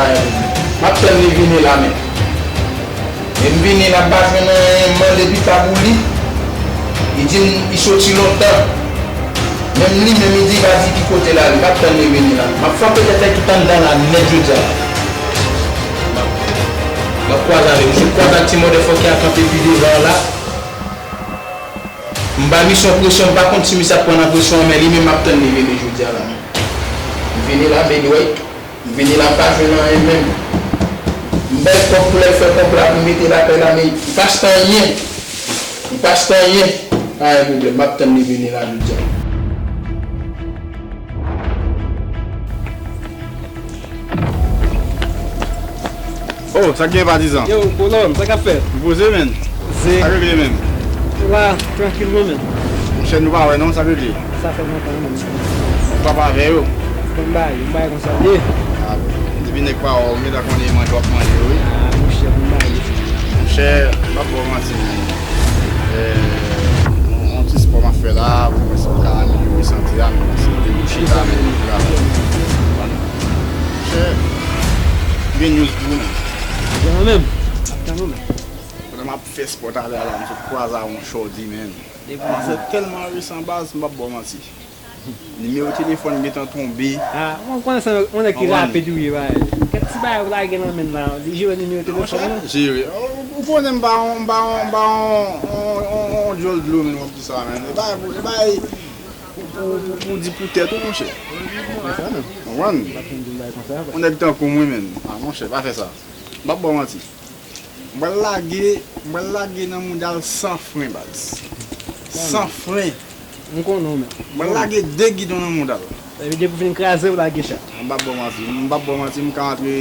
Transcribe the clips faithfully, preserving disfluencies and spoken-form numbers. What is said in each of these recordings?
M ap tann li vini la, men. Men m vini la, m pa jwenn anyen, m mande pita pou li. Li di m li soti lontan. Menm li menm, li di li pa di ki kote l ale. M ap tann li vini la. M ap frape tèt li tout anndan la nèt jodi a. M ap, m ap kwaze avè l. M sot kwaze ak ti motherfucker a kanpe pi devan la. M ba misye yon presyon, m pa konn si misye ap pran nan presyon an, men li menm m ap tann li vini jodi a la. M vini la, baby, wait. M vini la, m pa jwenn anyen menm. M bay kòb pou l al fè konpla pou mete lakay la, men li pa achte anyen. Li pa achte anyen. Pa gen pwoblèm, m ap tann li vini la jodi a. Oh, sa k gen patizan? Yo, Kolòm, sa k ap fèt? Ou poze, menn? Sa k regle, menn? La, trankil, non, menn. Monchè, nou pa wè, non, sa k regle? Sa fè lontan, menn. Ou pa avè yo? Bon, bay, bay konsa. Ye. Ah, bon. Depi nèg pa wè w, ou gentan konnen manje w ap manje, wi. Ah, monchè, bon, bay. Monchè, m p ap ba w manti, menn. Eh, yon, yon ti spò m ap fè la, pou mwen si m ka amelyore sante a, m panse debouche la, men travay. Monchè, gen news pou ou, menn. Gen menm. Ap tann ou, menn. Pandan m ap fè spò talè a la, m sot kwaze a yon shorty, menn. Manzè tèlman resan baz, m p ap ba w manti. Nimewo telefòn gentan tonbe. Ah, mwen konnen se yon nèg ki rapid ou ye, bay. Kèk ti bagay ou lage nan men l la, li jere nimewo telefòn nan. Jere. Ou, ou konnen m pa yon, m pa yon, m pa yon, yon, yon, yon djòl dlo, menn, w ap di sa, menn. E bay, e bay, pou, pou, pou, pou di pou tèt ou, monchè. Konprann? Yon nèg tankou mwen, menn. Ah, monchè, pa fè sa. M p ap ba w manti. M pral lage, m pral lage nan mouda l san fren, baz. San fren. M konnen w, men. M pral lage de gidon nan mouda l. Epi depi w fin kraze, w lage chat. M p ap ba w manti, m p ap ba w manti, m ka antre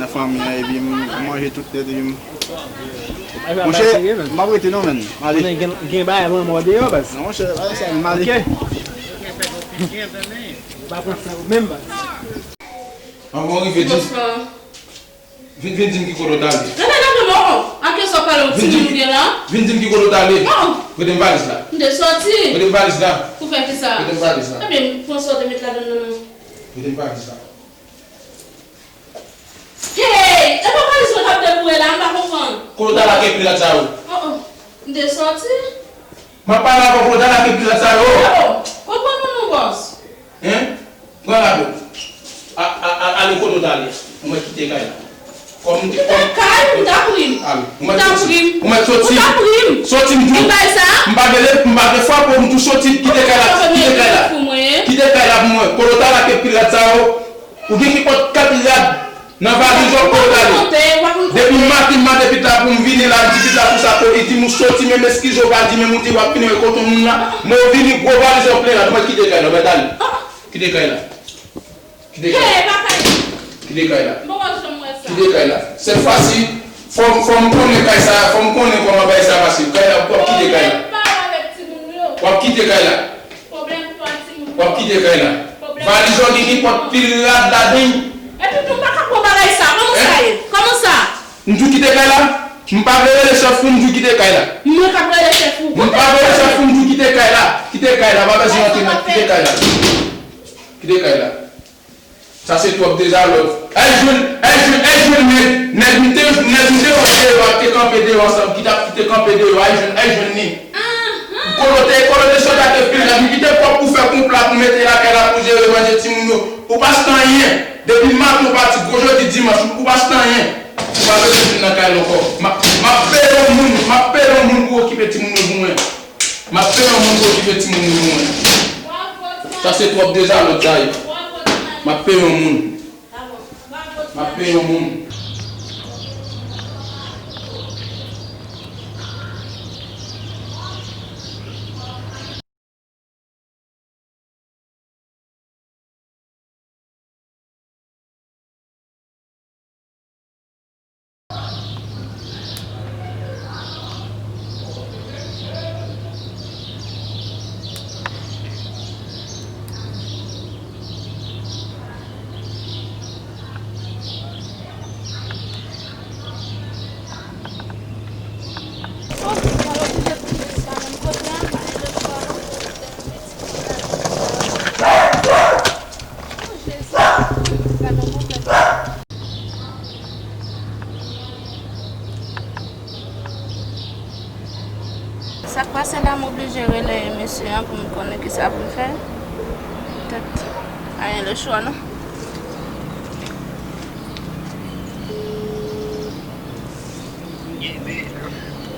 nan fanmi an, epi m manje tout nèt, epi m... Monchè, m p ap rete non, menn. M ale. Gen, gen bagay lanmò deyò, baz. Non, monchè, bagay sa, m ale. Ok. Ou pa pran sa ou menm, baz. Anvan w rive, di. Vin, vin di m ki kote w t ale. Non, non, non, non, non. A kiyès w ap pale, yon timoun ou gen la? Vin di m ki kote w t ale. Non. Prete m valiz la. M te soti. Prete m valiz la. Pou fè kisa? Prete m valiz la. Ebyen, pran sa w te met ladan l nan men w. Prete m valiz la. Hey! E pa valiz mwen k ap deboure la, m pa konprann. Kote w t ale ak pirat sa yo? Oh, oh. M te soti. M ap pale avè w, kote w t ale ak pirat sa yo? Oh, oh. Konprann nou, non, bòs. Hein? Pran lado. A, a, a, ale kote w t ale. Ou mèt kite kay la. Kòm, kite kòm kay, ou ta pri m. Ale. Ou mèt soti. Ou mèt soti. Ou ta pri m. Soti m tou. Ki bay sa? M pa vle, m pa vle frape w, m tou soti, kite kay la, kite kay la. Kite kay la pou mwen. Kote w t ale ak pirat sa yo? Ou gen ki pot kat rad nan valiz w ap kote w t ale. Depi maten m mande pit la pou m vini la, m di pit la pou sa, pou li di m ou soti, menm eskize w pa di, menm ou di w ap vini wè kote moun la. Men w vini, gwo valiz w ap plen la, ou mèt kite kay la, ou mèt ale. Kite kay la. Kite kay la. Kite kay la. Kite kay la. Sèt fwa si, fò, fò m konnen kay sa, fò m konnen kòman bagay sa pase. Kay la, w ap kite kay la. W ap kite kay la. W ap kite kay la. Valiz ou gen ki pot pil rad ladan l. Epi tou m pa ka pran bagay sa. Kòman sa ye? Kòman sa? M di w kite kay la. M pa vle rele chèf ou, m di w kite kay la. Mwen k ap rele chèf ou. M pa vle rele chèf ou, m di w kite kay la. Kite kay la, pa bezwen antre nan, kite kay la. Kite kay la. Sa se twòp dezalòd. Ay jwenn, ay jwenn, ay jwenn nèg, nèg m te, nèg m te wè deyò a te kanpe deyò ansanm, ki t ap, ki te kanpe deyò, ay jwenn, ay jwenn li. Kolo te, kolo te sòti ak pil nèg, m kite kòb pou fè konpla pou mete lakay la pou jere manje timoun yo. Ou pa achte anyen. Depi maten ou pati, gwo jodi dimanch, ou pa achte anyen. Ou pa bezwen vin nan kay la ankò. M ap, m ap peye yon moun, m ap peye yon moun pou okipe timoun yo pou mwen. M ap peye yon moun pou okipe timoun yo pou mwen. Sa se twòp dezalòd sa ye. M ap peye yon moun. M ap peye yon moun. Je rele mesye an pou m konnen kisa pou m fè. Petèt, pa gen lechwa non.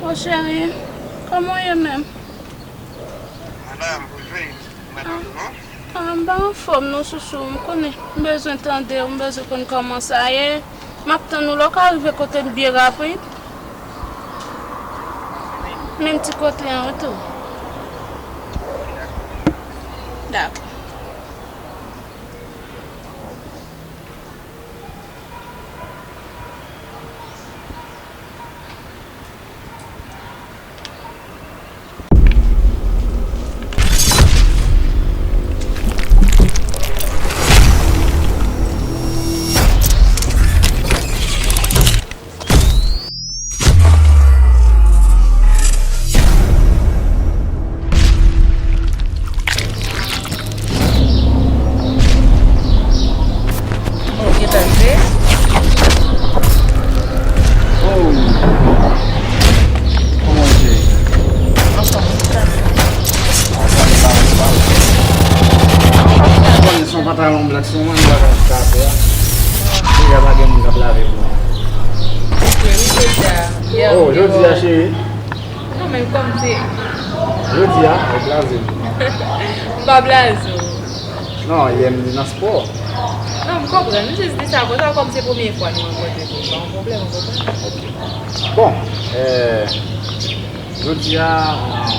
O cheri, kòman w ye menm? Madanm, ou jwe, madanm, non? Ah, m pa anfòm non, chouchou, m konnen. M bezwen tande w, m bezwen konn kòman sa ye. M ap tann ou la, w ka rive kote m byen rapid. Menm ti kote an tou. Dakò. Oh, gentan rive. Oh. Kòman w ye? Anfòm, ou sa? Ah, sa, sa, sa. Bon, se yon pantalon blak, se yon bagay sa, frè. Deja pa gen moun k ap lave pou mwen. Wi, wi, deja. Oh, jodi a, cheri. Non, men kòm se. Jodi a, ou blaze m. M pa blaze w. Non, yè m nan spò. Non, m konprann. M jis di sa konsa, kòm se premye fwa nou rankontre, se pa yon pwoblèm, ou konprann? Ok. Bon, eh, jodi a, eh,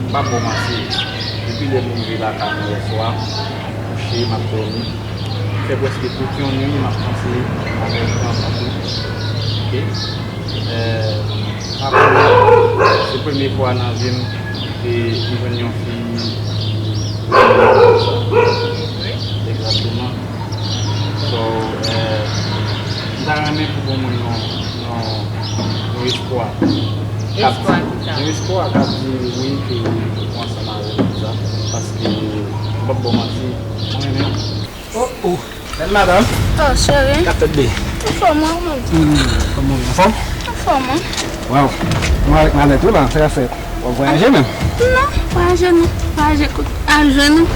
m p ap ba w manti. Depi lè m rive lakay mwen yè swa, m kouche, m ap dòmi. M fè prèske tout yon nwi, m ap panse avèk zanmi tou. Ok? Eh, m ap, se premye fwa nan vi m ke m jwenn yon fi ki renmen m konsa. Egzakteman. So, eh, m ta renmen pou bon mwen yon, yon, yon espwa. Espwa ki sa? Yon espwa k ap di wi ke ou ansanm avè m konsa. Paske, m p ap ba w manti, mwen menm. Oh, oh. Bèl madanm. Oh, cheri. K ap fèt, bebe? Anfòm, wi, ou menm? Hmm, kòman w ye? Anfòm? Anfòm, wi. Waw. Mwen avèk malèt ou la, sa k ap fèt? W ap vwayaje menm? Non, vwayaje non. Vwayaje kout al jwenn ou.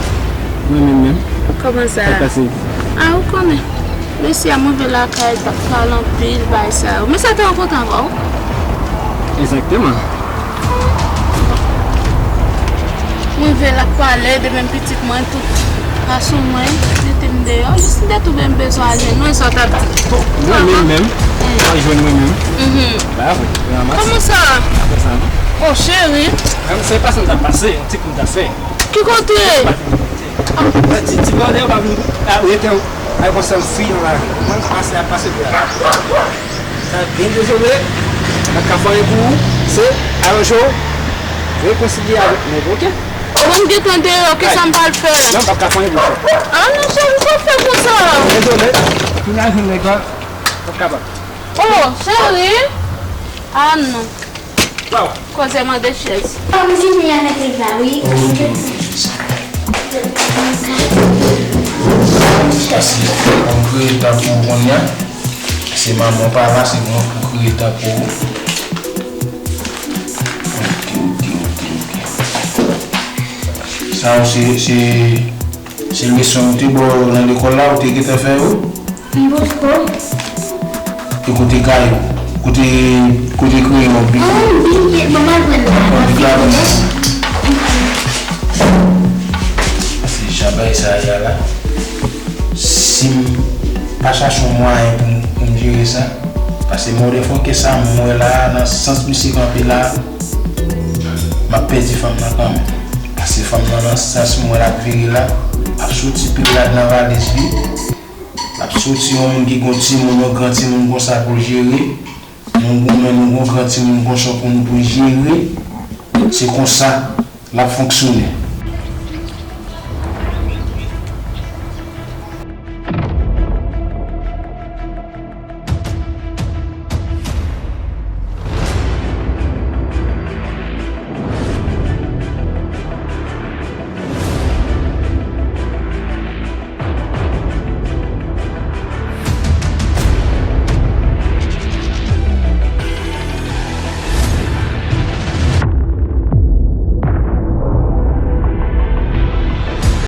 Mwen menm menm. Kòman sa? Sa k pase? Ah, ou konnen. Mesye a m rive lakay, t ap pale anpil, bay sa yo. Men sa te rankontre avè w? Egzakteman. M rive l ap pale de menm pitit mwen, tout pa sou mwen, mete m deyò, jis m te twouve m bezwen al jwenn mwen, sa w t ap di. Mwen menm menm, al jwenn mwen menm. Mhm. Ba vre, ranmase. Kòman sa? Apre sa, non? Oh, cheri. Ranmase, pa sa m t ap pase, yon ti kou m t ap fè. Ki kote? Ti, ti bòdè, ou pa vin rete, ay, konsa, fi, la. Mwen, pase, ap pase, la. Sa byen dezole, m ap ka fè anyen pou ou, se aranje w, rekonsilye avèk nèg, ok? Mwen gentan deyò, kisa m pral fè? Non, m p ap ka fè anyen pou ou. Ah non, cheri, sa w fè konsa? Dezole, kounye a jwenn nèg la, m p ap kapab. Oh, cheri! Ah non. Waw. Koze mande chèz. Kòm vini avèk nèg la, wi. Ok, ok. Sa se kòm kreye tan pou ou kounye a. Se manman w pa la, se mwen pou kreye tan pou ou. Ok, ok, ok, ok. Sa yo se, se, se leson yo te ba w nan lekòl la, ou te gentan fè yo? M poko. E kote kaye w? Kote, kote kreyon w? Bik la? Ah, m bliye. Bon, m al pran l la. Bon, bik la, bon. Se jan bagay sa ye a la. Si m pa chache yon mwayen pou m, pou m jere sa, paske motherfucker sa m wè la, nan sans misye kanpe la, m ap pèdi fanm nan kanmenm. Paske fanm nan, nan sans m wè l ap vire la, ap soti pil rad nan valiz li, l ap soti yon moun ki gon timoun, yon gran timoun konsa pou l jere, nou goumen, nou gon gran timoun konsa pou nou, pou l jere. Se konsa l ap fonksyone.